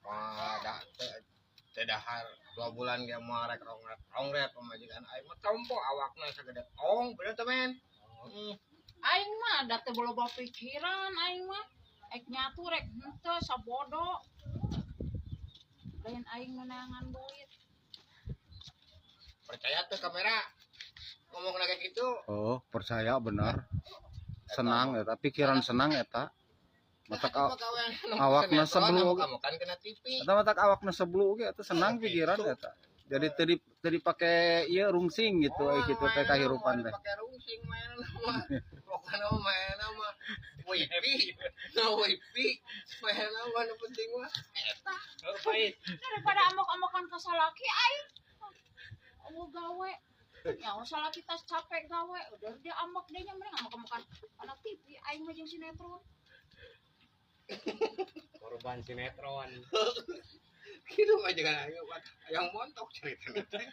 Wah, dah teu dahar 2 bulan ge moal rek rongret rongret pamajikan aing mah, tompo awakna sagede tong, bener teh, men? Aing mah da teu loba pikiran aing mah. Ek nyatu rek henteu sabodo. Lain aing meunangan duit. Percaya tuh kamera ngomong kayak gitu? Oh, percaya, benar. Senang eta, pikiran senang eta. Matak awakna sebelum kamu kan kena TV. Eta matak awakna sebelum oge eta senang pikiran eta. Jadi teu dipake ieu rungsing gitu, oh, gitu teh kahirupan teh. Pakai rungsing mainan mah. Pokoknya mah mainan mah wifi, no wifi, mainan mah nu penting mah eta. Oh, pahit. Daripada amok-amokan ka salaki aing. Oh, gawe. Ya, salaki tas capek gawe, udah dia amok deh nya, mending amok-amokan anak TV aing mah jeung sinetron. Korban sinetron. Gitu mah jangan ayo yang montok cerita teh.